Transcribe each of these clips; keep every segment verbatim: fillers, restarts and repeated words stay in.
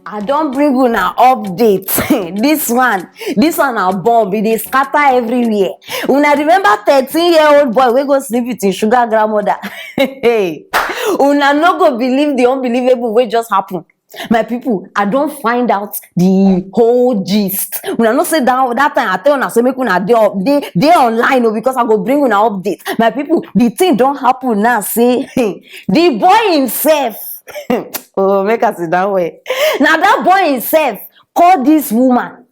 I don bring una update. This one, this one na bomb, e dey scatter everywhere. Una remember thirteen year old boy wey go sleep with him sugar grandmother? Hey, una no go believe the unbelievable wey just happen. My people, I don find out the whole gist. Una know say that, that time I tell una say make una dey up, dey, dey online o, because I go bring una update. My people, the thing don happen now, say the boy himself, oh, make I sit down well. Now that boy himself call this woman.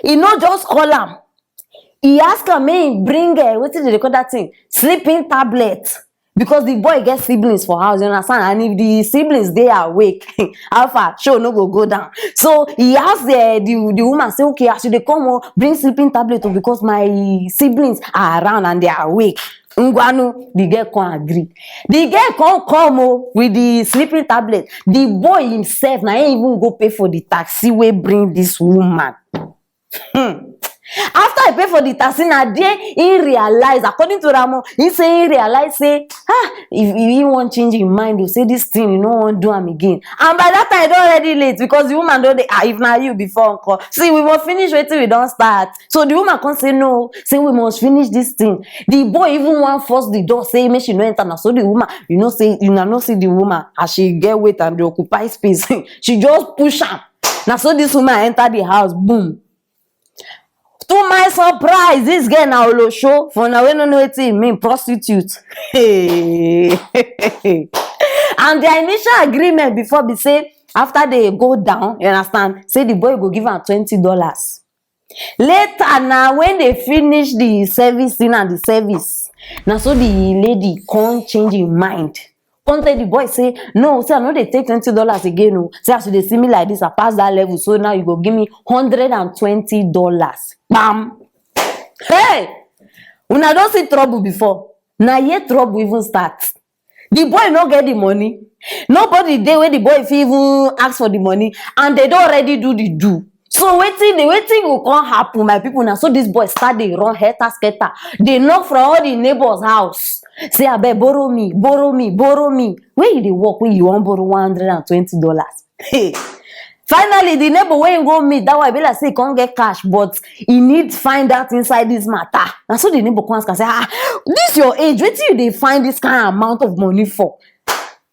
He no just call am. He ask am make he bring, uh, wetin dem dey call that thing? Sleeping tablet. Because the boy get siblings for house, you understand? And if the siblings dey awake, how far? Show no go go down. So he ask the, the, the woman, say, "Okay, as you dey come, oh, bring sleeping tablet, oh, because my siblings are around and they are awake." Ngwanu, the girl come agree. The girl come come, oh, with the sleeping tablet. The boy himself, na him even go pay for the taxi wey bring this woman. Hmm. After he pay for the taxi, na there he realize, according to Ramo, he say he realize say, ah, if he wan change him mind, he say this thing, he no wan do am again. And by that time, e don already late, because the woman don dey, ah, if na you before, uncle, see, we must finish wetin we don start. So the woman come say no, say we must finish this thing. The boy even wan force the door, say make she no enter. Na so the woman, you know say, una know see the woman, as she get weight and dey occupy space, she just push am. Na so this woman enter the house, boom. To my surprise, this girl na olosho. For una wey no know wetin e mean, prostitute. Hey. And their initial agreement before be say, after they go down, you understand, say the boy go give am twenty dollars. Later, na when they finish the servicing and the service, na so the lady come change im mind. Come tell the boy say, "No, say I no dey take twenty dollars again o. Say as you dey see me like this, I pass that level. So now you go give me hundred and twenty dollars." Bam! Hey! Una don see trouble before? Na here trouble even start. The boy no get the money. Nobody dey wey the boy fit even ask for the money, and they don already do the do. So wetin dey, wetin go come happen, my people? Na so this boy start dey run helter skelter, dey knock for all the neighbors house, say, "Abeg, borrow me, borrow me, borrow me." Where you dey work wey you wan borrow one hundred and twenty dollars? Hey. Finally, the neighbor wey him go meet, that one e be like say he come get cash, but he need find out inside this matter. Na so the neighbor come ask am say, "Ah, this your age, wetin you dey find this kind amount of money for?"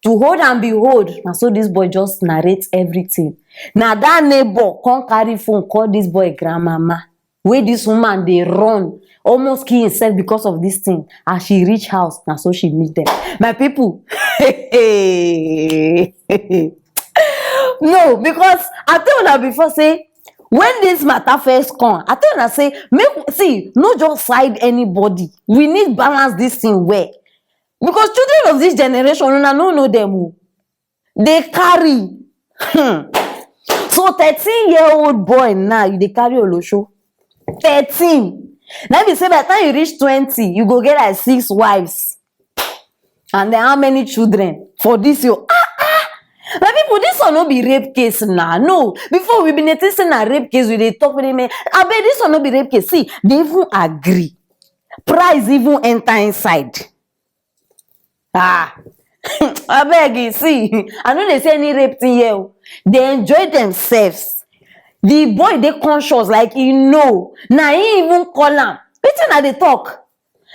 To hold and behold, na so this boy just narrate everything. Na that neighbor come carry phone call this boy grandmama, wey this woman dey run, almost kill himself because of this thing. As she reach house, na so she meet them. My people, no, because I tell una before say, when this matter first come, I tell una say, make, see, no just side anybody. We need balance this thing well. Because children of this generation, una no know them o. Dey carry. Hmm. So thirteen year old boy now, you dey carry olosho. Thirteen. Na be say by the time you reach twenty, you go get like six wives. And then how many children for this your, ah, ah. My people, this one no be rape case na. No, before we been dey think say na rape case, we dey talk with me. Abeg, this one no be rape case. See, they even agree. Price even enter inside. Ah, abeg, you see, I no dey see any rape thing here o. They enjoy themselves. The boy dey conscious, like, he know. Na he even call am. Wetin una dey talk?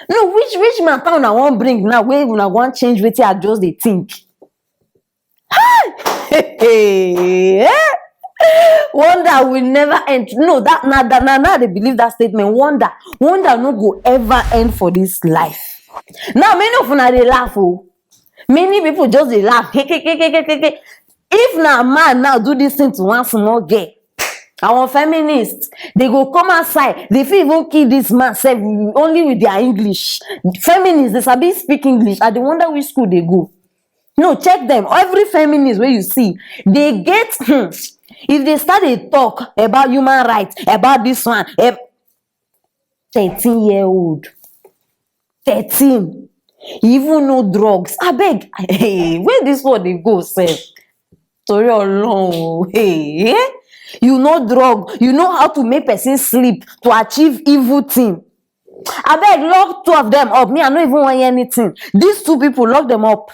No, which, which matter una wan bring now wey una wan change wetin I just dey think? Hey! Wonder will never end. No, that, na, that, na, na, I dey believe that statement. Wonder, wonder no go ever end for this life. Now, many of una dey laugh o. Many people just dey laugh. If na man now do this thing to one small girl, our feminists, they go come outside. They fit even kill this man sef only with their English. Feminists, they sabi speak English. I dey wonder which school they go. No, check them. Every feminist wey you see, they get, hmm, if they start dey talk about human rights, about this one, eh, thirteen year old, thirteen, he even know drugs. Abeg, hey, where this one dey go sef? Torí Ọlọ́run o, hey, eh? You know drug, you know how to make person sleep to achieve evil thing. Abeg, lock two of them up. Me, I no even wan hear anything. These two people, lock them up.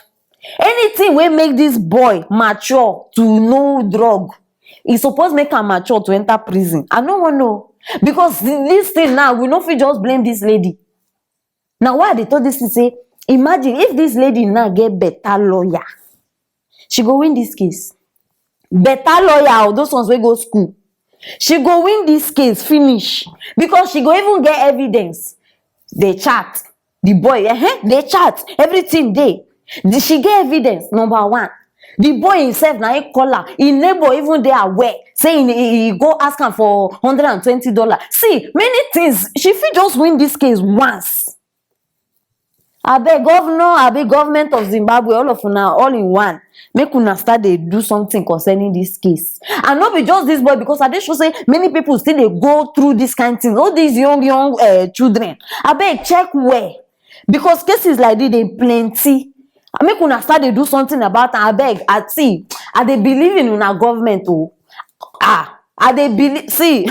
Anything wey make this boy mature to know drug, e suppose make am mature to enter prison. I no wan know, because this thing now, we no fit just blame this lady. Na why I dey talk this thing say, imagine if this lady now get better lawyer, she go win this case. Better lawyer, or those ones wey go school, she go win this case finish, because she go even get evidence. They chat, the boy, eh, they chat, everything dey. The, she get evidence, number one. The boy himself na him call her. Him neighbor even dey aware. Say he, he, he go ask am for hundred and twenty dollar. See, many things. She fit just win this case once. Abeg, governor, abi government of Zimbabwe, all of una, all in one, make una start dey do something concerning this case. And no be just this boy, because I dey sure say many people still dey go through this kind thing. All these young, young uh, children, abeg, check well, because cases like this dey plenty. Make una start dey do something about am, abeg. I see, I dey believe in una government o. Ah, I dey believe, see,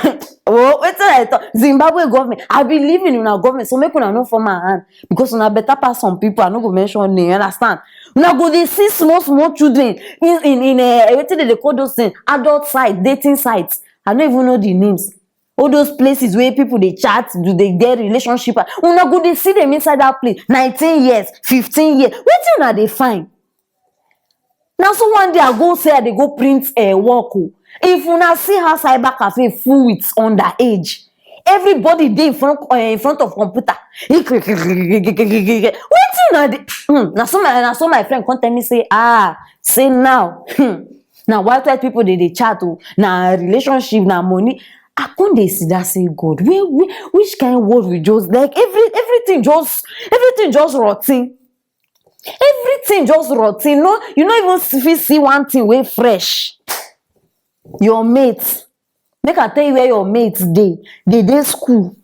oh, wetin I talk, Zimbabwe government, I believe in una government, so make una no form my hand, because una better pass some people. I no go mention name, you understand? Una go dey see small small children in in in uh, wetin dem dey call those things, adult site, dating sites. I no even know the names. All those places where people dey chat, do they get relationship? Una go dey see them inside that place. Nineteen years, fifteen years. Wetin una dey find? Na so one day I go say I dey go print uh, work o. If una see how cyber cafe full with underage, everybody dey in front uh, in front of computer. Wetin una dey? Hmm, na so my na so my friend come tell me say, ah, say now, hmm, na white white people dey dey chat o, na relationship, na money. I come dey see that say, God, where, where which kind world we just, like, every everything just everything just rotten. Everything just rotten. No, you no even fit see one thing wey fresh. Your mate, make I tell you where your mate dey. They dey school.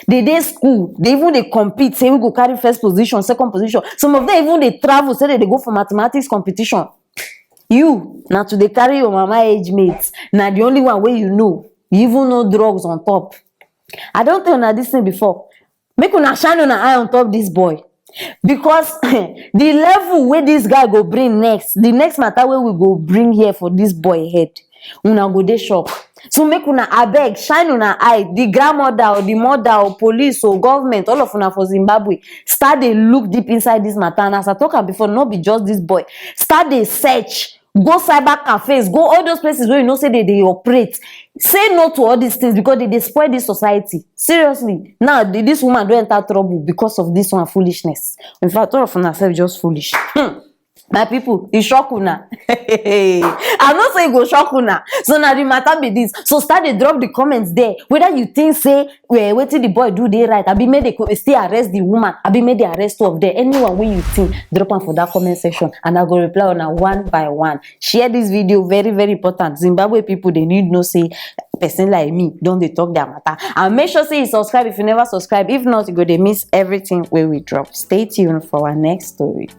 They dey school. They even dey compete. Say we go carry first position, second position. Some of them even dey travel. Say they dey go for mathematics competition. You na to dey carry your mama age mate. Na the only one wey you know. You even know drugs on top. I don tell una this thing before. Make una shine una eye on top this boy, because the level wey this guy go bring next, the next matter wey we go bring here for this boy head, una go dey shock. So make una, abeg, shine una eye. The grandmother or the mother or police or government, all of una for Zimbabwe, start dey look deep inside this matter. And as I talk am before, no be just this boy. Start dey search, go cyber cafes, go all those places where you know say they dey operate. Say no to all these things, because they dey spoil this society. Seriously, now the, this woman don enter trouble because of this one foolishness. In fact, all of una sef just foolish. Hmm. My people, e shock una. I know say e go shock una. So na the matter be this. So start dey drop the comments there. Whether you think say, well, wetin the boy do dey right, abi make they co- still arrest the woman, abi make they arrest two of them. Anyone wey you think, drop am for that comment section, and I go reply una one by one. Share this video, very very important. Zimbabwe people, they need know say person like me don dey talk their matter. And make sure say you subscribe if you never subscribe. If not, you go dey miss everything wey we drop. Stay tuned for our next story.